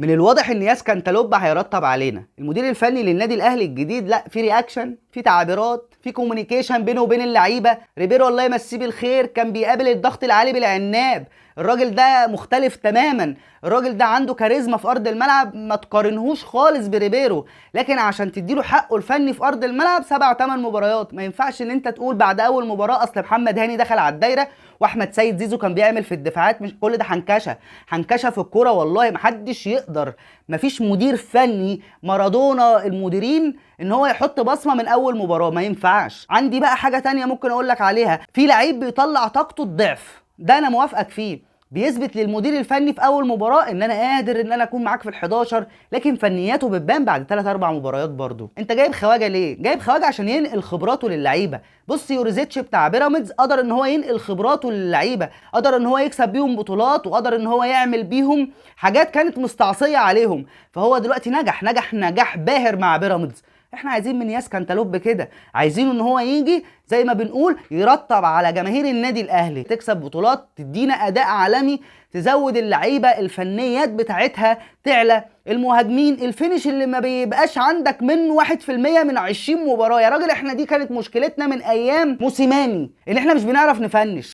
من الواضح ان ياس كانتالوب هيرتب علينا المدير الفني للنادي الاهلي الجديد. لا في reaction، في تعبيرات، في communication بينه وبين اللعيبة. ريبيرو الله يمسيه بالخير كان بيقابل الضغط العالي بالعناب. الراجل ده مختلف تماما، الراجل ده عنده كاريزما في ارض الملعب ما تقارنهوش خالص بريبيرو. لكن عشان تديله حقه الفني في ارض الملعب 7 8 مباريات، ما ينفعش ان انت تقول بعد اول مباراة اصل محمد هاني دخل على الدايرة واحمد سيد زيزو كان بيعمل في الدفاعات. مش كل ده حنكشه، حنكشه في الكورة والله محدش يقدر. مفيش مدير فني مارادونا المديرين ان هو يحط بصمة من اول مباراة، ما ينفعش. عندي بقى حاجة تانية ممكن اقول لك عليها، في لعيب بيطلع طاقته الضعف، ده انا موافقك فيه، بيثبت للمدير الفني في اول مباراة ان انا قادر ان انا اكون معاك في ال11، لكن فنياته بتبان بعد 3 4 مباريات. برضو انت جايب خواجه ليه؟ جايب خواجه عشان ينقل خبراته للعيبة. بص يوريزيتش بتاع بيراميدز قدر ان هو ينقل خبراته للعيبة، قدر ان هو يكسب بيهم بطولات، وقدر ان هو يعمل بيهم حاجات كانت مستعصيه عليهم، فهو دلوقتي نجح نجح نجاح باهر مع بيراميدز. احنا عايزين من ياس كانتالوب كده، عايزينه ان هو يجي زي ما بنقول يرطب على جماهير النادي الاهلي، تكسب بطولات، تدينا اداء عالمي، تزود اللعيبة الفنيات بتاعتها تعلى، المهاجمين ال finish اللي ما بيبقاش عندك منه 1% من 20 مباراة. يا راجل احنا دي كانت مشكلتنا من ايام موسيماني، ان احنا مش بنعرف نفنش.